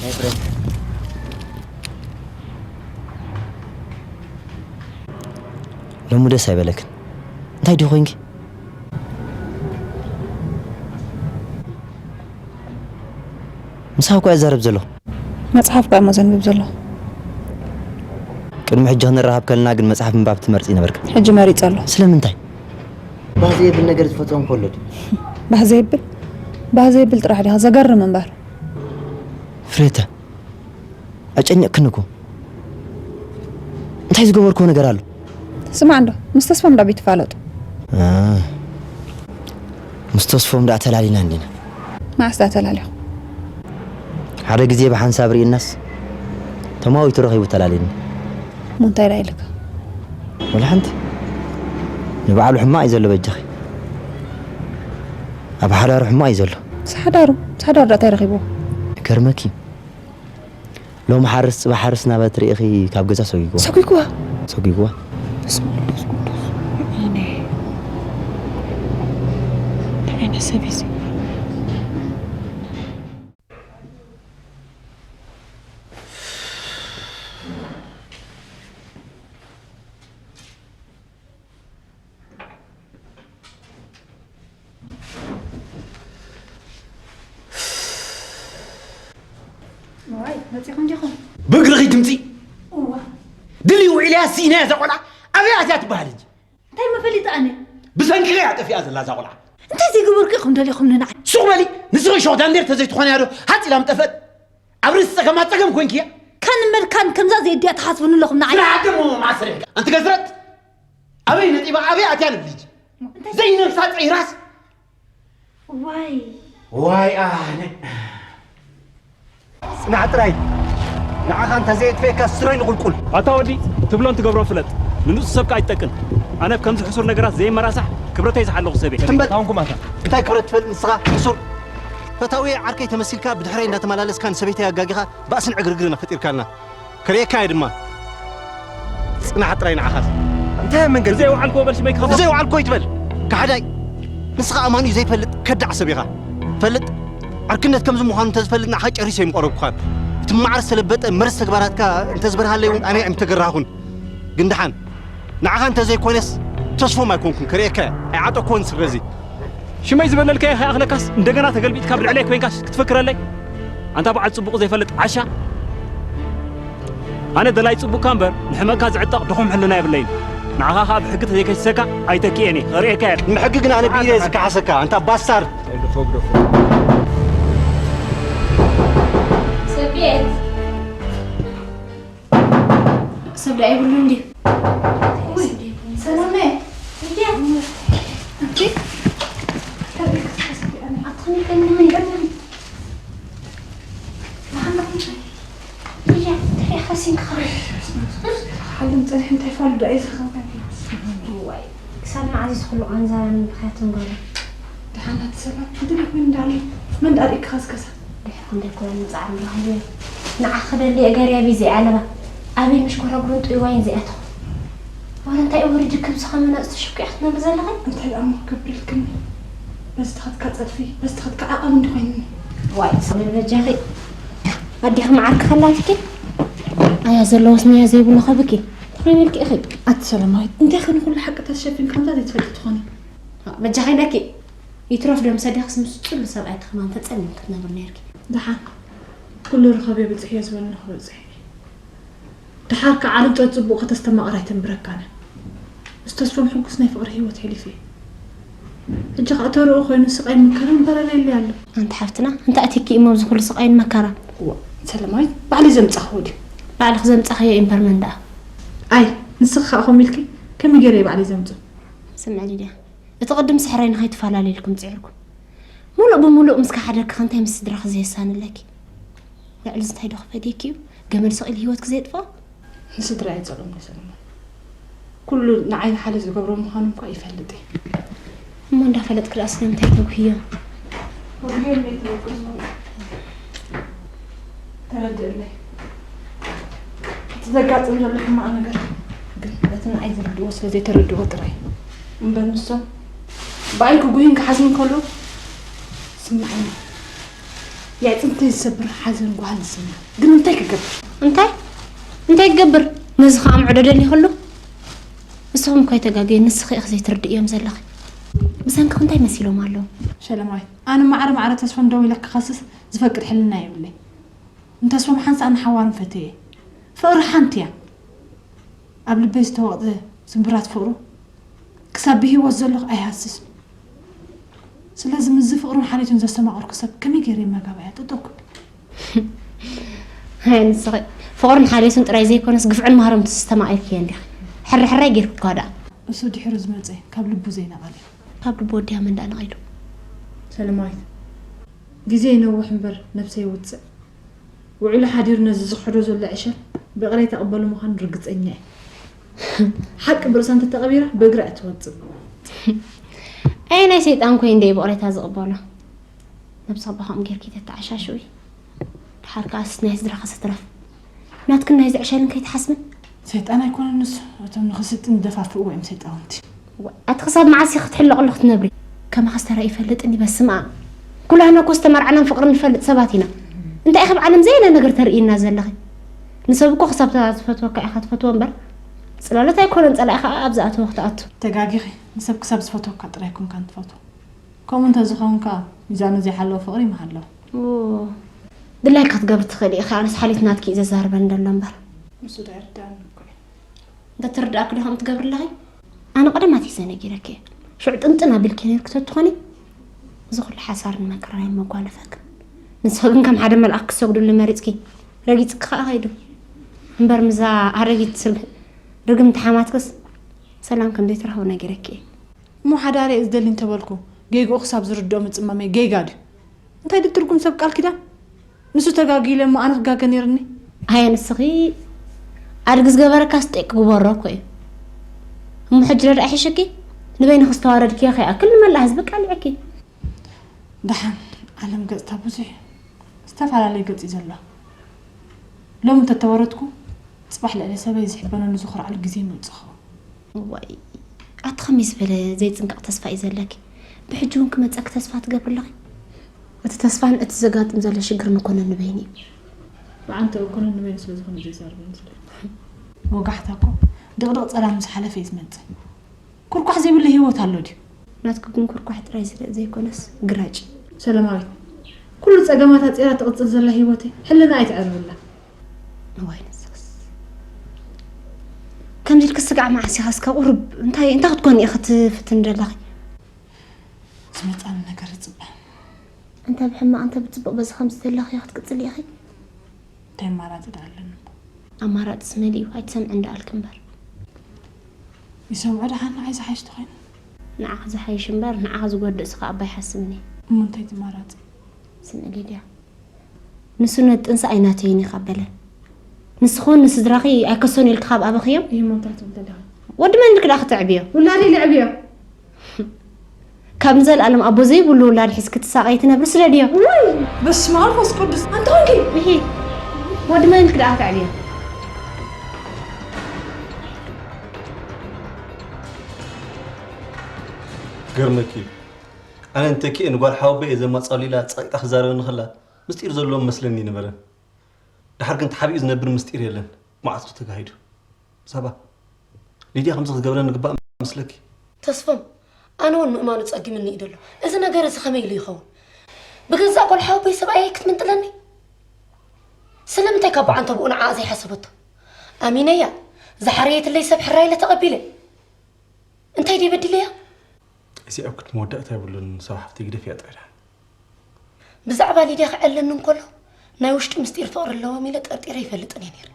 ኤፍሬም፣ ሎሚ ደስ ኣይበለክን። እንታይ ድዩ ኮንኪ? ምሳኻ እኮ እዛረብ ዘለኹ። መጽሓፍ እኮ እሞ ዘንብብ ዘለኹ። ቅድሚ ሕጂ ክንራኸብ ከለና ግን መጽሓፍ ምንባብ ትመርጺ ነበርካ። ሕጂ መሪጸ ኣለኹ። ስለምንታይ? ባህ ዘየብል ነገር ዝፈጥሮ እንከሎ ድዩ? ባህ ዘየብል? ባህ ዘየብል ጥራሕ ዲኻ? ዘገርም እምበር። ፍሬተ፣ ኣጨኒቕክኒ እኮ። እንታይ ዝገበርክዎ ነገር ኣሎ? ስማዕ እንዶ፣ ምስ ተስፎም ዶ ትፋለጡ? እ፣ ምስ ተስፎም ደኣ ተላሊና እንዲና። መዓስ ደኣ ተላሊኹ? ሓደ ግዜ ብሓንሳብ ርኢናስ፣ ተማዊቱ ረኺቡ ተላሊና። እሞ እንታይ ደኣ ኢልካ? ወላ ሓንቲ። ንባዕሉ ሕማቕ እዩ ዘሎ በጃኺ። ኣብ ሓዳሩ ሕማቕ እዩ ዘሎ። ምስ ሓዳሩ? ምስ ሓዳሩ ደኣ እንታይ ረኺብዎ? ይገርመኪ። ሎሚ ሓርስ ጽባሕ ሓርስ እናበለት ርኢኺ ካብ ገዛ ሰጒግዋ። ሰጒግዋ? ሰጒግዋ። በስመ መንፈስ ቅዱስ። ወይኔ። እንታይ ዓይነት ሰብ እዩ እዚ? ዋይ፣ መጺኹም ዲኹም? ብእግርኺ ትምጺ? እዋ። ድልዩ ውዒልያ ስኢናያ እዛ ቆልዓ ኣበይ ኣትያ ትበሃል እንጂ። እንታይ መፈሊጥ ኣነ? ብሰንክኺ እያ ጠፊኣ ዘላ እዛ ቆልዓ። እንታይ ዘይገበርኩ ኢኹም ደሊኹም ንዓይ? ሱቕ በሊ፣ ንስኺ ሾኽ ዳንዴር ተዘይትኾንያ ዶ ሃጽ ኢላ ምጠፍአት? ኣብ ርእሲ ጸገማት ጸገም ኮንክያ? ካን እምበር ካን ከምዛ ዘየድያ ትሓስቡኒ ኣለኹም ንዓይ? ስራሕ ደሞ ማእሰር ኢልካ። ኣንቲ ገዝረት፣ ኣበይ ነጢባ ኣበይ ኣትያ ንብል እንጂ። እንታይ? ዘይነብሳ ጸይራስ። ዋይ። ዋይ ኣነ። ጽናዕ ጥራይ። ንዓኻ እንተ ዘየጥፍኤካ ስረይ ንቑልቁል። ኣታ ወዲ፣ ትብሎን ትገብሮን ፍለጥ። ንንጹህ ሰብ ከኣ ኣይትጠቅን። ኣነ ኣብ ከምዚ ሕሱር ነገራት ዘይመራሳሕ ክብረተይ ዝሓለኹ ሰብ እየ። ሕምበል። እንታይ ክብረት ትፈልጥ ንስኻ? ሕሱር። ፈታውየ ዓርከይ ተመሲልካ ብድሕረይ እንዳተመላለስካ ንሰበይተይ ኣጋጊኻ ባእስን ዕግርግርን ፈጢርካልና። ክርእየካ እየ ድማ። ጽናሕ ጥራይ ንዓኻስ። እንታይ ኣብ መንገዲ? ብዘይ ወዓልኮ በል ሽመይ ክኸፍት። ብዘይ ወዓልኮ ይትበል። ካሕዳይ። ንስኻ ኣማኑ ዘይፈልጥ ከዳዕ ሰብ ኢኻ። ፈልጥ። ዕርክነት ከምዚ ምዃኑ እንተዝፈልጥ ንዓኻ ጨሪሰ ኣይምቐረብኩኻን። እቲ ማዕረ ዝተለበጠ መርዝ ተግባራትካ እንተዝበርሃለይ እውን ኣነ ኣይምተገራህኹን። ግን ደሓን። ንዓኻ እንተዘይኮነስ ተስፎም ኣይኮንኩን፣ ክርእየካ እየ። ኣይዓጠኮን ስረዚ። ሽመይ ዝበለልካዮ ከይኣኽለካስ እንደገና ተገልቢጥካ ኣብ ልዕለይ ኮይንካስ ክትፈክረለይ? ኣንታ በዓል ጽቡቕ ዘይፈልጥ ዓሻ። ኣነ ደላይ ጽቡቕካ እምበር፣ ንሕመቕካ ዝዕጠቕ ድኹም ሕልና የብለይን። ንዓኻ ኸኣ ብሕጊ ተዘይከሲሰካ ኣይተክእየን እየ። ኸርእየካ እየ። ንሕጊ ግን ኣነ ብኢደ እየ ዝከሓሰካ፣ ኣንታ ባስታርድ። ሰብ ቤት። ሰብ ደኣ የብሉን ድዩ? ውይ፣ ሰላም እየ። እንዴ? እንዴ? ኣትኽኒ ከኒ ምን ይቀርብ? መሓመድ እንታይ? እያ፣ እንታይ ሓሲን ክኸው? ሓልም ጸኒሑ እንታይ ፋሉ ደኣ ይዝኸበኒ? ዋይ፣ ክሳብ መዓዝ እዚ ኩሉ ቃንዛ ምኽንያት ንገሩ? ደሓናት ሰባት፣ ድለ ኮይኑ እንዳለ፣ መን ዳር ይከኸስከሳ? ድሕር ክንደይ ኮነ ምጻዕር ረኺበ። ንዓኺ ክደሊ እገርያ ቢዚ ኣለባ። ኣበይ ምሽ ኮራጉሩን ጥይዋይን እዚኣትኹ? ወረ እንታይ እወሪ ድክም ዝኸመ ነጽ ተሸኪዕ ክትነብሪ ዘለኺ? እንታይ ደኣ እሞ ክገብር ኢልክኒ? በዚ ትኸትካ ጸድፊ፣ በዚ ትኸትካ ዓቐብ እንዲ ኮይንኒ። ዋይ፣ ጽምብል በጃኺ። ኣዴኺ መዓር ክኸላትኪ? ኣያ ዘለዎስ ንያ ዘይብሉ ከብኪ። ትኽሪ ኢልኪ ኢኺ። ኣቲ ሰላማዊት፣ እንታይ ኸ ንኹሉ ሓቅታት ሸፊንኪ ከምዛ ዘይትፈልጢ ትኾኒ? በጃኺ ኢለኪ። ይትረፍ ዶ ምስ ኣዴኽስ ምስ ጽሉ ሰብኣይ ተኸማን ተጸሊም ክትነብሪ ነርኪ። ደሓን ኩሉ ርኸብዮ ብጽሕዮ ዝበልና ክበጽሕ እዩ። ደሓር ከዓ ርግጸት ጽቡቕ ከተስተማቕር ኣይተንብረካን። ምስ ተስፎም ሕጉስ ናይ ፍቕሪ ህይወት ሕሊፉ እዩ። ሕጂ ከዓ ተርኡ ኮይኑ ስቓይ መከራን በረለይለይ ኣሎ። ኣንቲ ሓፍትና እንታይ ኣቲኪ እሞ ኣብዚ ኩሉ ስቓይን መከራን? እዋ ሰለማዊት ባዕሊ ዘምጻኽዎ ድዩ? ባዕልኺ ዘምጻኽዮ እምበር መን ደኣ? ኣይ ንስኺ ከዓ ከምኡ ኢልኪ ከመይ ገይረ እየ ባዕሊ ዘምጾ? ስምዒ ሊድያ እቲ ቅድም ስሕረይ ንኸይትፈላለዩልኩም ጽዒርኩም። ሙሉእ ብሙሉእ ምስ ከሓደኪ ከ እንታይ ምስ ስድራኺ ዘየሳንለኪ? ልዕሊ እዚ እንታይ ዶ ክፈድየኪ እዩ? ገመድ ሰቒሉ ህይወትኪ ዘየጥፍኦ? ንስድራ ኣይጸልኦም ሰለማ። ኩሉ ንዓይ ንሓደ ዝገብሮ ምዃኑ እኳ ይፈልጥ እየ። እሞ እንዳፈለጥኪ ደኣ ስለምንታይ ተጉህዮ? ተረድእለይ። እቲ ዘጋጥም ዘሎ ሕማቕ ነገር ግን በቲ ንዓይ ዝርድእዎ ስለ ዘይተረድእዎ ጥራይ እምበር ንሶም ብኣይ ክጉህዩን ክሓዝኑን ከለዉ ዝስምዓኒ የዕጽምተይ ዝሰብር ሓዘን ጓህን ዝስምዕ። ግን እንታይ ክገብር? እንታይ እንታይ ክገብር? ነዚ ኸኣ ምዕዶ ደሊኽሉ? ንስኹም እኮ ኣይተጋገዩ ንስኺ ኢኺ ዘይትርድእዮም ዘለኺ። ብሰንክኺ እንታይ መሲሎም ኣለዉ? ሸለማዊት ኣነ ማዕረ ማዕረ ተስፎም ደው ኢለ ክኸስስ ዝፈቅድ ሕልና የብለይ። ንተስፎም ሓንሳእ ንሓዋሩ ፈትየ። ፍቕሪ ሓንቲ እያ። ኣብ ልበይ ዝተወቕጠ ስምብራት ፍቕሩ ክሳብ ብህይወት ዘለኹ ኣይሃስስን። ስለዚ ምስዚ ፍቕሩን ሓልዮቱን ዘስተማቐርኩ ሰብ ከመይ ገይረ የመጋብኣ እያ ጠጠው ክብል? ኣይ ንስኺ ፍቕሩን ሓልዮቱን ጥራይ ዘይኮነስ ግፍዕን ማህረምቱ ዘስተማቒርክዮ እንዲኺ። ሕርሕራይ ጌርክኳ ደኣ። እሱ ድሕሪ ዝመጸ ካብ ልቡ ዘይነቐለ። ካብ ልቡ ወዲያ መን ደኣ ነቒሉ? ሰለማዊት ግዜ ይነውሕ እምበር ነብሰ ይውጽእ። ውዕሉ ሓዲሩ ነዚ ዝኽሕዶ ዘሎ ዕሸል ብቕሬታ ይቕበሎ ምዃኑ ርግጸኛ እየ። ሓቂ ብርእሳ እንተተቐቢራ ብእግራ እያ ትወጽእ። ኣየ ናይ ሰይጣን ኮይኑ ደይ ብቕሬታ ዝቕበሎ? ነብስኺ ብኸምኡ ጌርኪ ተተዓሻሽዊ። ደሓር ከኣስ ናይ ስድራኺ ስትረፍ ናትክን ናይዚ ዕሸልን ከይትሓስብን። ሰይጣን ኣይኮነን ንሱ፣ እቶም ንኽስጥን ዝደፋፍእዎ እዮም ሰይጣውንቲ። ዋይ፣ ኣቲ ክሳብ መዓስ ኢኺ ክትሕለቕሉ ክትነብሪ? ከማኺስ ተራእዩ ይፈልጥን ይበስም ኣም። ኩላህና እኮ ዝተመርዓናን ፍቕሪ ንፈልጥ ሰባት ኢና። እንታይ ኢኺ ኣብ ዓለም ዘይለ ነገር ተርእይና ዘለኺ? ንሰብ እኮ ክሳብ እታ ዝፈትወካ ኢኻ ትፈትዎ እምበር፣ ጽላሎት ኣይኮነን ጸላኢ ኸኣ ኣብ ዝኣተወ ክትኣቱ። ተጋጊኺ፣ ንሰብ ክሳብ ዝፈትወካ ጥራይ ኣይኮንካን ትፈትዎ። ከምኡ እንተዝኸውን ከኣ ሚዛኑ ዘይሓለወ ፍቕሪ ምሃለወ። ኦ፣ ድላይኪ ክትገብሪ ትኽእሊ ኢኺ፣ ኣነስ ሓልዮት ናትኪ እዩ ዘዛርበኒ ዘሎ እምበር። ንሱ ዶ ኣይርድኣንን እኮ እዩ። እንተትርድኣኪ ዶ ከምኡ ትገብሪ ኣለኺ? ኣነ ቀደም ኣትሒዘ ነጊረኪ እየ። ሽዑ ጥንጥን ኣቢልኪ ነይርኪ ተትኾኒ፣ እዚ ኩሉ ሓሳርን መከራን ኣይመጓነፈክን። ንስኺ ግን ከም ሓደ መልኣኽ ክሰግድሉ መሪጽኪ፣ ረጊጽኪ ከኣ ከይዱ። እምበር ምዛ ኣረጊት ስል-፣ ርግምቲ ሓማትክስ ሰላም ከም ዘይትረኽቢ ነጊረኪ እየ። እሞ ሓዳር እየ ዝደሊ እንተበልኩ፣ ጌግኡ ክሳብ ዝርድኦ ምጽማመይ ጌጋ ድዩ? እንታይ ድዩ ትርጉም ሰብ ቃል ኪዳን? ንሱ ተጋግዩ ኢለ እሞ ኣነ ክጋገ ነይርኒ? ኣየ ንስኺ ኣድጊ ዝገበረካስ ጤቅ ክግበሮ እኮ እዩ። እሞ ሕጂ ረድኣ ይሕሸኪ? ንበይንኺ ዝተዋረድክዮ ከይኣክል ንመላእ ህዝቢ ቃሊዕኪ። ደሓን ዓለም ገጽታ ብዙሕ እዩ። ዝተፈላለየ ገጽ እዩ ዘለዋ። ሎሚ እንተተወረድኩ፣ ጽባሕ ልዕሊ ሰበይ ዝሕበነሉ ዝኾርዓሉ ግዜ ይመጽእ ኸውን። እዋይ፣ ኣቲ ከመይ ዝበለ ዘይጽንቀቕ ተስፋ እዩ ዘለኪ? ብሕጂ እውን ክመጸኪ ተስፋ ትገብሪ ኣለኺ? እቲ ተስፋን እቲ ዘጋጥም ዘሎ ሽግርን እኮ ነንበይኑ እዩ። ብዓንተኡ እኮ ነንበይኑ ስለ ዝኾነ ዘይዛረበኒ ዘሎ። ወጋሕታ እኮ ድቕድቕ ጸላም ምስ ሓለፈ እዩ ዝመጽእ። ኩርኳሕ ዘይብሉ ህይወት ኣሎ ድዩ? ናትኪ ግን ኩርኳሕ ጥራይ ዝለ-፣ ዘይኮነስ ግራጭ። ሰላማዊት፣ ኩሉ ጸገማት ኣጺራ ትቕጽል ዘላ ህይወተይ ሕልና ኣይትዕርብላ። እዋይ ንስኽስ። ኢልክ ስጋዕ መዓስ ኢኻ እስከ ቁሩብ እንታይ እንታይ ክትኮኒ ኢኺ ክትፍትን ዘለኺ? ዝመጻኒ ነገር ይጽበ። እንተ ብሕማቕ እንተ ብጽቡቕ በዚ ከምዚ ዘለኺ ክትቅጽሊ ኢኺ? እንታይ ኣማራጺ ደኣ ኣለኒ? ኣማራጺስ መሊኡ ኣይትሰምዕን ደኣልክ እምበር። ይሰምዑ ደሓን ንዓይ ዝሓይሽ ተኾይኑ። ንዓኻ ዝሓይሽ እምበር ንዓኻ ዝጎድእ ስኻ ኣባ ይሓስብኒ። እሞ እንታይ ትማራጺ? ስምዒ ሊድያ ንሱ ነጥንሲ ኣይናተይን ኢኻ በለ። ንስኹን ንስድራኺ ኣይከሰኑ ኢልካ ካብ ኣበኽዮም? ይሞታት ብደዳ ወዲ መን ኢልክ ደኣ ክትዕብዮ? ውላደይ ልዕብዮ። ካብ ንዘለኣለም ኣቦ ዘይብሉ ውላድ ሒዝኪ ትሳቐይ ትነብሪ ስለድዮ? በስመ ኣብ ወመንፈስ ቅዱስ። ኣንተ ኾንኪ ይሄ ወዲ መን ኢልክ ደኣ ክትዕብዮ? ገርመኪ እዩ። ኣነ እንተኪኤ ንጓል ሓወቦይ እየ ዘማጻሉ ኢላ ጸቂጣ ክዛረበኒ ከላ ምስጢር ዘለዎ መስለኒ ይነበረ። ድሓር ግን ተሓቢኡ ዝነብር ምስጢር የለን። ማዕጾ ተጋሂዱ። ሳባ፣ ሊድያ ከምዚ ክትገብረኒ ግባእ መስለኪ? ተስፎም፣ ኣነ እውን ምእማኑ ጸጊምኒ እዩ ዘሎ። እዚ ነገር እዚ ከመይ ኢሉ ይኸውን? ብገዛእ ጓል ሓወቦይ ሰብኣየይ ክትምንጥለኒ? ስለምንታይ ካብ በዓንተብኡ ንዓኣ ዘይሓሰበቶ? ኣሚነያ፣ ዝሓረየትለይ ሰብ ሕራይ ኢለ ተቐቢለ። እንታይ ድየ በዲለያ? እዚ ኣብ ቅድሚ መወዳእታ የብሉን። ሳባ ሓፍተይ ግደፍያ ጥራሕ። ብዛዕባ ሊድያ ክዕለኒ እንከሎ ናይ ውሽጢ ምስጢር ፍቕሪ ኣለዎም ኢለ ጠርጢረ ኣይፈልጥን እየ ነይረ።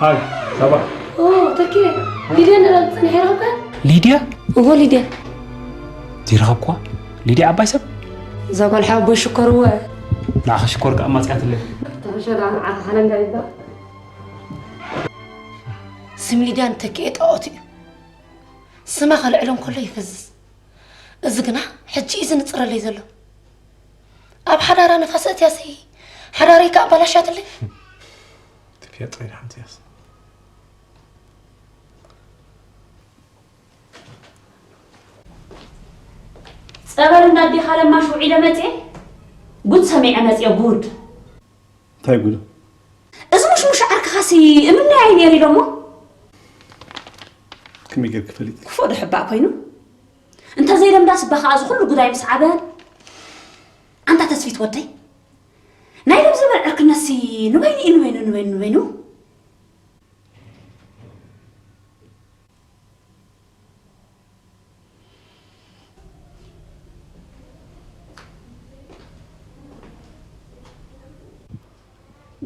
ሃይ ሳባ። ኦ ተኪ ሊድያ ንረብ ጽንሕ ረብካ? ሊድያ እዎ ሊድያ ዘይረኸብኳ። ሊድያ ዓባይ ሰብ። እዛ ጓል ሓወቦይ ሽኮር እወ። ንዓኻ ሽኮር ከኣ ማጽያትለይ። ተበሸዳ ንዓኻ ከነንጋ ይባ ስም ሊድያ ንተኪኤ ጣዖት እዩ። ስማ ከልዕሎ እንከሎ ይፈዝዝ። እዚ ግና ሕጂ እዩ ዝንጽረለይ ዘሎ። ኣብ ሓዳራ ንፋስ ኣእትያሲ ሓዳረይ ከኣ ኣባላሻትለይ። ትፍያ ጥራይ ሓንቲ ያስ። ጸበል እንዳ ኣዴኻ ለማሽ ውዒለ መጽየ ጉድ ሰሚዐ መጽየ ጉድ። እንታይ ጉድ? እዚ ሙሽሙሽ ዓርክኻሲ እምነይ ኣይ ነይሩ ኢሎሞ? ከመይ ጌርኪ ፈሊጥኪ? ክፉእ ዶ ሕባእ ኮይኑ? እንተ ዘይለምዳስ እባ ኸኣ እዚ ኩሉ ጉዳይ ምስ ዓበ። ኣንታ ተስፊት ወደይ፣ ናይ ሎም ዘበን ዕርክነትሲ ንበይኑ እዩ፣ ንበይኑ፣ ንበይኑ፣ ንበይኑ።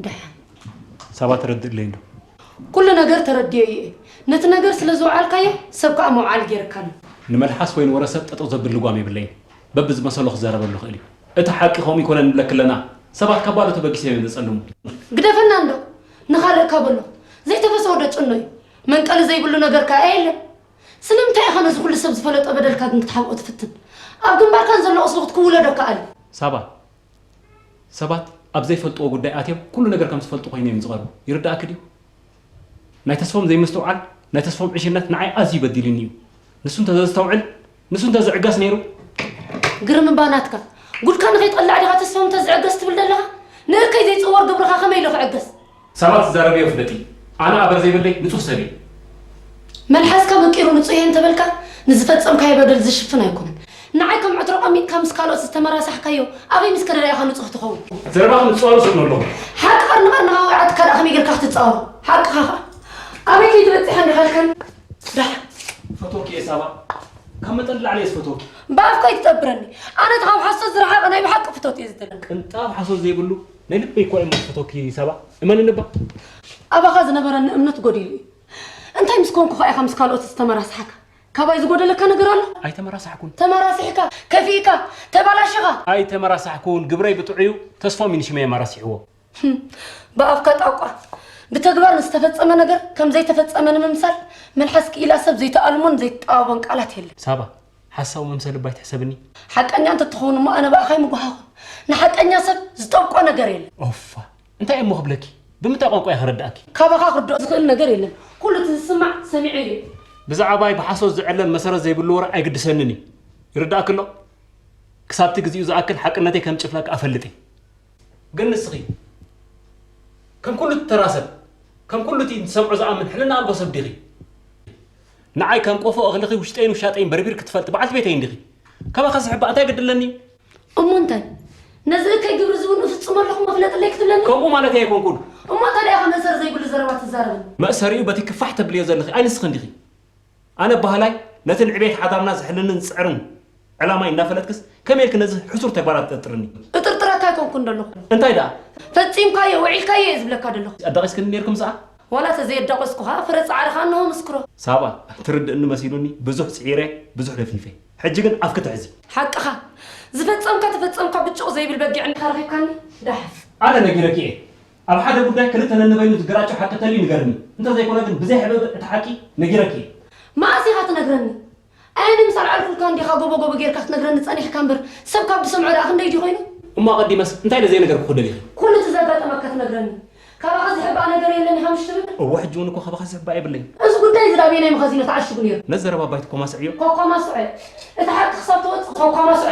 ደሓን ሳባ ተረድእለይ እንዶ። ኩሉ ነገር ተረዲኤ እየ። ነቲ ነገር ስለ ዝወዓልካዮ ሰብ ከኣ መውዓሊ ገይርካሉ። ንመልሓስ ወይ ንወረ ሰብ ጠጠው ዘብል ልጓም የብለይን። በብዝመሰሎ ክዛረበሉ ይኽእል እዩ። እቲ ሓቂ ከምኡ ይኮነን ንብለኪ ኣለና። ሰባት ካብ ባዶ ተበጊሶም እዮም ዘጸልሙ። ግደፈና እንዶ ንኻልእ እካ በሎ። ዘይተፈሰወ ዶ ጭኖ እዩ። መንቀሊ ዘይብሉ ነገር ከኣ የለን። ስለምንታይ ኢኻ ነዚ ኩሉ ሰብ ዝፈለጦ በደልካ ግን ክትሓብኦ ትፍትን? ኣብ ግንባርካ ንዘሎ ቁስሊ ክትክውሎ ዶ ከኣል? ሳባ ሰባት ኣብ ዘይፈልጥዎ ጉዳይ ኣትዮም ኩሉ ነገር ከም ዝፈልጡ ኮይኖም እዮም ዝቐርቡ። ይርድኣኪ ድዩ? ናይ ተስፎም ዘይምስትውዓል፣ ናይ ተስፎም ዕሽነት ንዓይ ኣዝዩ በዲሉኒ እዩ። ንሱ እንተዘስተውዕል፣ ንሱ እንተዝዕገስ ነይሩ። ግርም እባ ናትካ። ጉድካ ንኸይጠልዕ ዲኻ ተስፎም እንተዝዕገስ ትብል ዘለኻ? ንእከይ ዘይጽወር ግብርኻ ከመይ ኢሉ ክዕገስ? ሰባት ዝዛረብዮ ፍለጢ። ኣነ ኣበር ዘይብለይ ንጹህ ሰብ እየ። መልሓስካ መቂሩ ንጹህ እየ እንተበልካ ንዝፈጸምካዮ በደል ዝሽፍን ኣይኮነን። ንዓይ ከም ዕትሮ ቀሚጥካ ምስ ካልኦት ዝተመራሳሕካዮ ኣበይ ምስ ከደዳ ኢኻ ንጹህ ትኸውን? ዘረባኺ ምጽዋሩ ስእኖ ኣለኹ። ሓቂ ቀርኒ ቀርንኻ ወይዓትካ ደኣ ከመይ ጌርካ ክትጻወሮ? ሓቅኻ ኸኣ ኣበይ ከይትበጽሕ እንዲኻልካን? ዳሕ ፈቶኪ እየ ሳባ። ካብ መጠን ንላዕሊ እየ ዝፈትወኪ። ብኣፍካ ኣይትጠብረኒ። ኣነ እቲ ካብ ሓሶት ዝረሓቐ ናይ ብሓቂ ፍቶት እየ ዝደሊ። ቅንጣብ ሓሶት ዘይብሉ ናይ ልበይ እኳ እየ ዝፈትወኪ ሳባ። እመንኒ እባ። ኣባኻ ዝነበረኒ እምነት ጎዲሉ እዩ። እንታይ ምስ ኮንኩ ኸኣ ኢኻ ምስ ካልኦት ዝተመራስሓካ? ካባይ ዝጎደለካ ነገር ኣሎ? ኣይተመራሳሕኩን። ተመራሲሕካ፣ ከፊእካ፣ ተባላሽኻ። ኣይተመራሳሕኩን። ግብረይ ብጥዑዩ ተስፎም እዩ ንሽመይ ኣመራሲሕዎ። ህም፣ ብኣፍካ ጣቋ። ብተግባር ንዝተፈጸመ ነገር ከም ዘይተፈጸመ ንምምሳል መልሓስ ክኢላ ሰብ ዘይተኣልሞን ዘይተጣበቦን ቃላት የለን። ሳባ፣ ሓሳዊ መምሰሊ እባ ኣይትሕሰብኒ። ሓቀኛ እንተትኸውን እሞ ኣነ ብኣኻ ኣይምጓሃኹን። ንሓቀኛ ሰብ ዝጠብቆ ነገር የለን። ኦፋ፣ እንታይ እሞ ክብለኪ? ብምንታይ ቋንቋ እየ ከረድኣኪ? ካባኻ ክርድኦ ዝኽእል ነገር የለን። ኩሉ እቲ ዝስማዕ ሰሚዐ እየ። ብዛዕባይ ብሓሶት ዝዕለል መሰረት ዘይብሉ ወረ ኣይግድሰንን እዩ። ይርድኣኪ ኣሎ? ክሳብቲ ግዚኡ ዝኣክል ሓቅነተይ ከም ጭፍለቅ ኣፈልጥ እየ። ግን ንስኺ ከም ኩሉ እቲ ተራ ሰብ፣ ከም ኩሉ እቲ ንሰምዖ ዝኣምን ሕልና ኣልቦ ሰብ ዲኺ? ንዓይ ከም ቆፎ እኽልኺ ውሽጠይን ውሻጠይን በርቢርኪ ትፈልጢ በዓልቲ ቤተይ እንዲኺ። ካባኻ ዝሕባእ እንታይ ግድለኒ እዩ? እሞ እንታይ? ነዚ እከይ ግብሪ ዝብሉ እፍጽሞ ኣለኹ መፍለጥለይ ክትብለኒ? ከምኡ ማለት ኣይኮንኩን። እሞ እንታይ ደኣ ኢኻ መእሰሪ ዘይብሉ ዘረባ ትዛረብኒ? መእሰሪኡ በቲ ክፋሕ ተብልዮ ዘለኺ ኣይንስኽን ዲኺ? ኣነ በሃላይ ነቲ ንዕቤት ሓዳርና ዝሕልንን ዝጽዕርን ዕላማይ እንዳፈለጥክስ ከመይ ኢልኪ ነዚ ሕሱር ተግባራት ትጥርጥርኒ? እጥርጥረካ ኣይኮንኩን ደለኹ። እንታይ ደኣ? ፈጺምካዮ፣ ውዒልካዮ እየ ዝብለካ ደለኹ። ኣዳቒስክኒ ነይርኩም ሰኣ? ዋላ ተዘየዳቐስኩኻ፣ ፍረ ጻዕርኻ እንሆ ምስክሮ። ሳባ፣ ትርድእኒ መሲሉኒ፣ ብዙሕ ጽዒረ፣ ብዙሕ ለፊፈ። ሕጂ ግን ኣፍኪ ትሕዚ። ሓቅኻ። ዝፈጸምካ ተፈጸምካ ብጭቕ ዘይብል በጊዕ እንዲኻ ረኺብካኒ? ዳሕፍ። ኣነ ነጊረኪ እየ። ኣብ ሓደ ጉዳይ ክልተ ነንበይኑ ዝገራጮ ሓቂ ተልዩ ንገርኒ። እንተዘይኮነ ግን ብዘይ ሕብእብእ እቲ ሓቂ ነጊረኪ እየ። መኣስ ኢኻ ትነግረኒ? ኣየኒ ምስ ኣልዓልኩልካ እንዲኻ ጎቦ ጎቦ ጌርካ ክትነግረኒ ጸኒሕካ እምበር፣ ሰብ ካብ ዝሰምዖ ደኣ ክንደይ ድዩ ኮይኑ? እሞ ኣቐዲመስ እንታይ ኢለ ዘይነገርኩኺ ደሊኺ? ኩሉ እቲ ዘጋጠመካ ትነግረኒ። ካባኻ ዝሕባእ ነገር የለን ኢኻ ምሽ ትብል? እወ፣ ሕጂ እውን እኮ ካባኻ ዝሕባእ የብለይን። እዚ ጉዳይ እዚ ዳበየናይ መኻዚኖ ተዓሽጉ ነይሩ? ነዚ ዘረባ ኣባይ ትኮማስዕዮ። ኮኳማስዐ። እቲ ሓቂ ክሳብ ትወጽእ ኮኳማስዐ።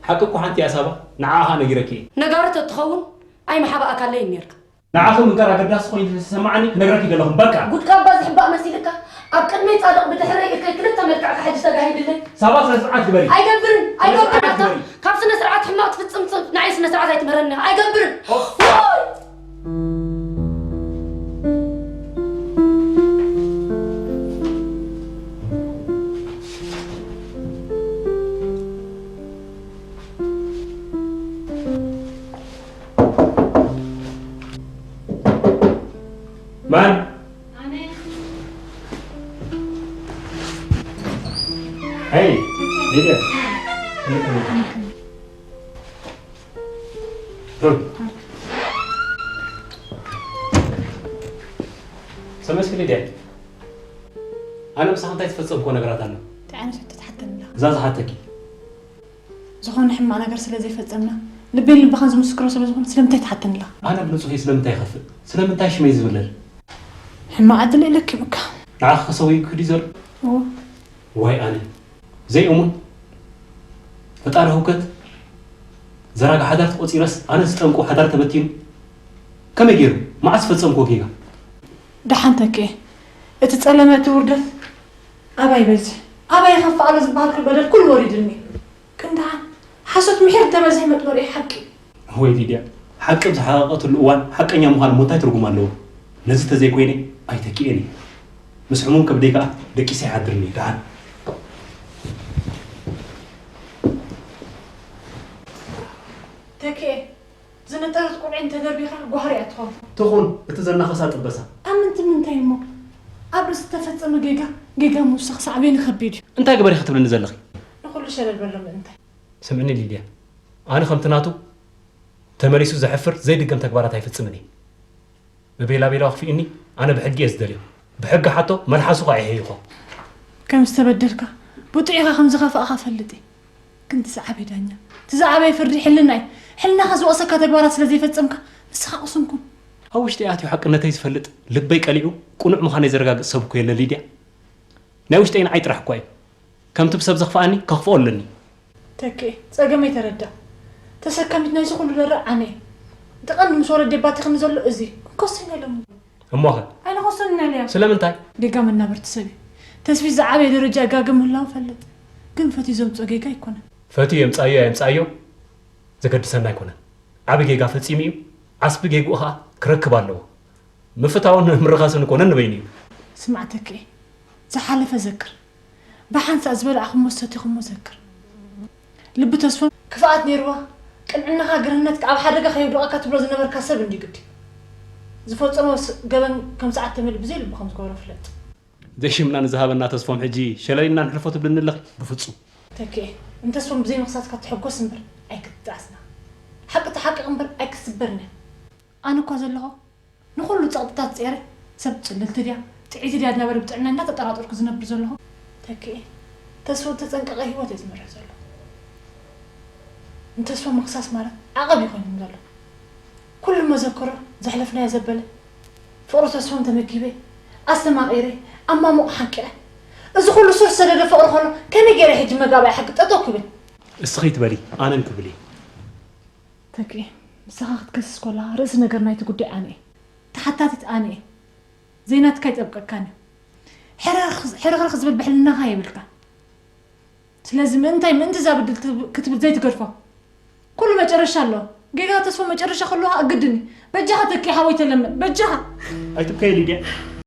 ሓቂ እኮ ሓንቲ እያ ሳባ፣ ንዓኻ ነጊረኪ እየ። ነጋሪ ተትኸውን ኣይምሓባእካለይን ነይርካ። ንዓኺ ምንጋር ኣገዳሲ ኮይኑ ተሰማዓኒ ክነግረኪ ደለኹ። በቃ። ጉድ ካባ ዝሕባእ መሲልካ፣ ኣብ ቅድመይ ጻድቕ ብድሕረይ እከይ ክልተ መልክዕካ ሕጂ ተጋሂድለይ። ሳባ ስነ ስርዓት ግበሪ። ኣይገብርን፣ ስነ ስርዓት ኣይገብርን ኣታ። ግበሪ። ካብ ስነ ስርዓት ሕማቕ ትፍጽም ሰብ ንዓይ ስነ ስርዓት ኣይትምህረኒ። ኣይገብርን። ኦፍ። ውይ! ማን? ኣነ። ሄይ፣ ሊድያ። ሰመስኪ ሊድያ። ኣነ ምሳኺ እንታይ ዝፈጸምክዎ ነገራት ኣሎ? እንታይ ዓይነት ሕቶ ትሓተኒ ኣለኻ? እዛ ዝሓተኪ። ዝኾነ ሕማቕ ነገር ስለ ዘይፈጸምና፣ ልበይን ልብኻን ዝምስክሮ ስለ ዝኾነ፣ ስለምንታይ ትሓተኒ ኣለኻ? ኣነ ብንጹህይ ስለምንታይ ይኸፍእ? ስለምንታይ ሽመይ ዝብለል? ሕማቕ ዕድል ኢለኪ በቃ። ንዓኺ ከሰውይኪ ድዩ ዘሎ? እወ። ዋይ ኣነ። ዘይእሙን። ፈጣሪ ህውከት። ዘራጋ ሓዳር ተቖጺረስ፣ ኣነ ዝጠንቁ ሓዳር ተበቲኑ። ከመይ ገይሩ? መዓስ ፈጸምክዎ ጌጋ? ደሓን ተኪኤ። እቲ ጸለመ፣ እቲ ውርደት ኣባይ ይበዝሕ። ኣባይ ይኸፍእ ኣሎ ዝበሃል ኩሉ በደል ኩሉ ወሪድኒ። ግን ደሓን ሓሶት ምሒር እንተበዝሐ መጥበሪኡ ሓቂ እዩ። ወይ ሊድያ፣ ሓቂ ኣብ ዝሓቐቐትሉ እዋን ሓቀኛ ምዃን እሞ እንታይ ትርጉም ኣለዎ? ነዚ ተዘይኮይነ ኣይተኪኤን እየ። ምስ ሕሙም ከብደይ ከኣ ደቂሰ ኣይሓድርን እየ። ደሓን። ተኪኤ፣ ዝነጠረት ቁርዒ እንተደርቢኻ ጓህሪ እያ ትኸውን። ትኹን፣ እቲ ዘናኸሳ ጥበሳ። ኣብ ምንትን ምንታይ እሞ? ኣብ ርእሲ እተፈጸመ ጌጋ፣ ጌጋ ምውሳኽ ሳዕቤኑ ከቢድ እዩ። እንታይ ግበሪ ክትብልኒ ዘለኺ? ንኹሉ ሸለል በሎ ምእንታይ? ስምዕኒ ሊድያ፣ ኣነ ከምቲ ናቱ ተመሊሱ ዘሕፍር ዘይድገም ተግባራት ኣይፍጽምን እየ። ብቤላቤላው ኣኽፊኡኒ፣ ኣነ ብሕጊ እየ ዝደልዮ። ብሕጊ ሓቶ፣ መልሓሱ ኸኣ ይሕይኾ። ከም ዝተበደልካ ብጡዕ ኢኻ፣ ከም ዝኸፋእኻ ፈልጥ እየ። ግን እቲ ዝዓበየ ዳኛ፣ እቲ ዝዓበየ ፍርዲ ሕልና እዩ። ሕልናኻ ዝወቕሰካ ተግባራት ስለ ዘይፈጸምካ፣ ንስኻ ቅሱን ኩን። ኣብ ውሽጠይ ኣትዩ ሓቅነተይ ዝፈልጥ፣ ልበይ ቀሊዑ፣ ቅኑዕ ምዃነይ ዘረጋግጽ ሰብ እኮ የለን ሊድያ። ናይ ውሽጠይ ንዓይ ጥራሕ እኳ እዩ። ከምቲ ብሰብ ዘኽፍኣኒ፣ ከኽፍኦ ኣለኒ። ተኪኤ፣ ጸገመይ ተረዳእ። ተሰካሚት ናይዚ ኩሉ ደረቕ ኣነ እየ። እቲ ቀንዲ ምስ ወለደይ ባቲኽኒ ዘሎ እዚ እዩ። ክንከሶ ኢና ሎሚ። እሞኸ? ኣይንኸሶን ኢና ሊያ። ስለምንታይ? ጌጋ መናብርቲ ሰብ እዩ። ተስፊት ዝዓበየ ደረጃ ይጋገ ምህላው እፈልጥ። ግን ፈትዩ ዘምጽኦ ጌጋ ኣይኮነን። ፈትዩ የምጽኣዮ ኣየምጽኣዮ ዘገድሰና ኣይኮነን። ዓቢ ጌጋ ፈጺሙ እዩ። ዓስቢ ጌግኡ ኸኣ ክረክብ ኣለዎ። ምፍታውን ምርኻስን እኮ ነንበይኑ እዩ። ስማዕ ተኪኤ፣ ዝሓለፈ ዘክር። ብሓንሳእ ዝበላዕኹሞ ዝሰቲኹሞ ዘክር። ልቢ ተስፎም ክፍኣት ነይርዋ፣ ቅንዕናኻ ግርህነትካ ኣብ ሓደጋ ከየውድቐካ ትብሎ ዝነበርካ ሰብ እንድዩ ግዲ። ዝፈጸሞ ስ-፣ ገበን ከም ሰዓት ተመልእ ብዘይ ልቡ ከም ዝገበሮ ፍለጥ። ዘይሽምና ንዝሃበና ተስፎም ሕጂ ሸለሊና ንሕልፎ ትብልኒ ኣለኺ? ብፍጹም። ተኪኤ፣ ንተስፎም ብዘይ ምኽሳስካ ትሕጎስ እምበር ኣይክትጣስና። ሓቂ ተሓቅቕ እምበር ኣይክስበርን እያ። ኣነ እኳ ዘለኹ ንኹሉ ጸቕጥታት ጼረ፣ ሰብ ጽልልቲ ድያ፣ ጥዕይቲ ድያ እናበለ ብጥዕና እናተጠራጠርኩ ዝነብር ዘለኹ። ተኪኤ፣ ተስፎ ዝተጸንቀቐ ህይወት እየ ዝመርሕ ዘለኹ። ንተስፎ ምኽሳስ ማለት ዓቐብ እዩ ኮይኑኒ ዘሎ። ኩሉ መዘክሮ ዘሕለፍናዮ ዘበለ፣ ፍቕሪ ተስፎም ተመጊበ፣ ኣስተማቒረ፣ ኣማሙቕ ሓንቂቐ። እዚ ኩሉ ሱር ዝሰደደ ፍቕሪ ከሎ ከመይ ገይረ ሕጂ መጋባእያ ሕጊ ጠጠው ክብል? እስኺ ትበሊ፣ ኣነን ክብል እየ። ተኪኤ፣ ንስኻ ክትከስስ ከለኻ ርእሲ ነገር ናይቲ ጉዳይ ኣነ እየ። ተሓታቲት ኣነ እየ። ዘይናትካ ኣይጸብቀካን እዩ። ሕርኽርኽ፣ ሕርኽርኽ ዝብል ብሕልናኻ የብልካ። ስለዚ ምእንታይ ምእንቲ እዛ ብድል ትብ-፣ ክትብል ዘይትገድፎ? ኩሉ መጨረሻ ኣለዎ። ጌጋ ተስፋ መጨረሻ ከለዋ ኣግድኒ። በጃኻ ተኪ ሓወይ ተለመን በጃኻ። ኣይትብከይ ሊድያ።